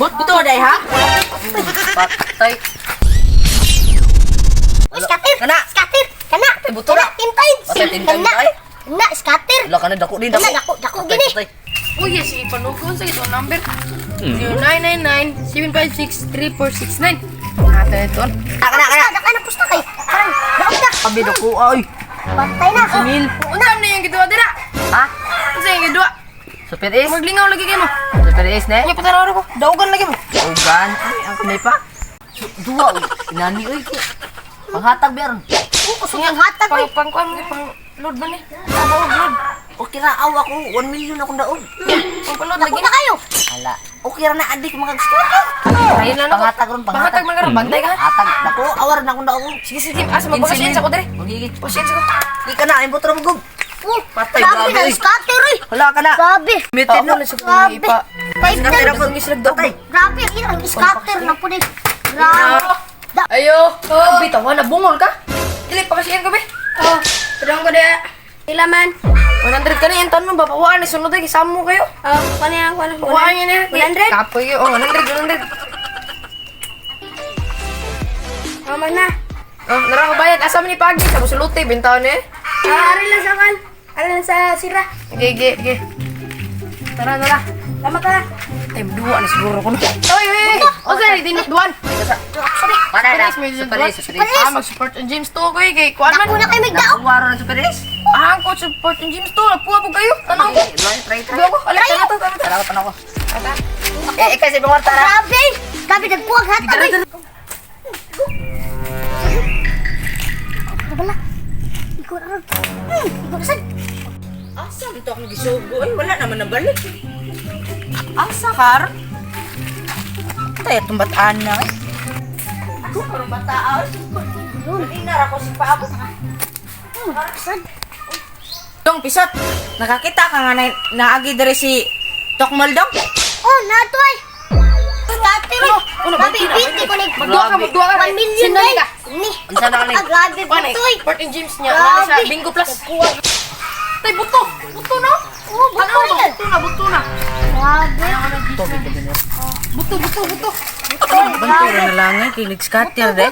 Buto day ha? Patay. Uy, scatter! Kana. Scatter! Kana! Ay, buto na. Kana, 10 times! Patay, 10 times, Kana! ay. Kana, scatter! Wala ka na, dako din, dako. Kana, dako, dako, Patay, gini. patay. Uy, yes, sige, panugon sa ito number. 0999-756-3469. Ate, ito. Kana, kana. Pusta, kana, pusta kay. Parang, daog na. Abi dako ay. Pantay na. Mil. Unsa man yung giduwa dira? Ha? Unsa yung giduwa? Super is? Maglingaw lagi kayo mo. Super is ne? Unya patanaw ko. Daugan lagi mo. Ugan. Ay, ang kamay pa. Duwa uy. Inani uy. Panghatag beron. Oo, kusog ang hatag, uy. Pang pang kuan ni pang load ba ni? Pang load. Okay ra aw ako 1 million akong daog. Pang load Dako lagi. na kayo. Ala. Okay ra na adik mga scatter. Ayun lang ako. Panghatag ron, panghatag. Panghatag man karon, bantay ka. Hatag. Dako awar na akong daog. Sige, sige, asa magpakasyen sa ko diri. Magigit. Pasyen sa ko. Di ka na, imbuto ra mo gub. Oh, Patay, grabe grabe, na, uy. scatter, uy. Wala ka na. Grabe. Muted no. Ako na sa Grabe. ipa. Five Scatter times. ako. Patay. Grabe, ina, ang scatter na po din. Grabe. Ayo. Oh. Bitaw na bungol ka. Dili pakasyen ko be. Oh, padong ko dia. Pila man. 100 ka na yung taon mo, babawaan. Sunod ay, kasama mo kayo. Oh, kuno yang kuno. Bawaan yun eh. 100? Kapoy yun. Oh, 100, 100. Oh, man na. Oh, nara ko bayad. Asa man ni Pagi? Sa Busulute, bintaon eh. Ah, ari lang sa kan. Ari lang sa sira. Ge, ge, ge. Tara, tara. Tama ka. Time duwa na siguro ko na. Oy, oy, oy. O, sorry, dinot duwan. Patay na. Super is, may Super duwan. is, super is. Ah, mag-support ang James to ko eh. Kay Kuan man. Dako na kayo magdaog. Nakuwaro na super is. Ah, ang coach support ang James to. Nagpuha po kayo. Tanong ko. Try, try, try. Duwa ko. Alay, tara, tara, tara. Tara ko, tanaw ko. Eh, ikaw sa ibang kwarta na. Grabe. Grabe, nagpuwag hatag, uy. Wala. Ikaw na ron. Ikaw na sad. Asa dito akong gisugo ay wala naman nabalik. Asa kar? Tayo itong bataan na eh. Ako karong bataan. Kanina ra ko si Paabo. Sad. Dong pisot. Nakakita ka nga na naagi diri si Tokmol dong. Oh, nato ay. Scatter, uy. Ano, Grabe, 20 na, 20 ko na. Magduwa ka, magduwa ka. 1 million, Sindan day. ka. Ni. Unsa na kani? Ah, grabe, Kuan eh. buto, uy. Support ang James niya. Ano siya? Grabe. Bingo plus. Tay, buto. Buto no? Oh, buto Ano ba? yan. Buto na, buto na. Grabe. Buto, buto, buto. Bantura na lang eh kay nag-scatter de.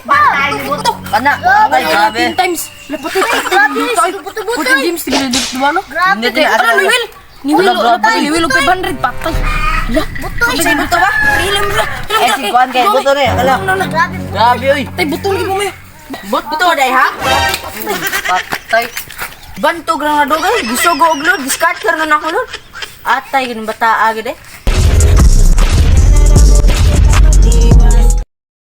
Buto. Kana. Patay, grabe. 10 times. Lapatay. Grabe, buto-buto, Support ang uy. James, tigil duwa no? Grabe. Hindi, di, asa Ano, na. ni Will? Ni Will, Wala, ano grabe. pa? Ni Will, og 500, patay. Hala. Buto, uy. Patay, buto ba? Ilam ra. Eh, si Juan kay buto ni. Ala. Grabe, Grabe oy. Tay, buto lagi mo may. Buto day ha? Patay. Bantog ra nga dugay, gisugo og load, scatter nga nako load. Atay gin bataa gid eh.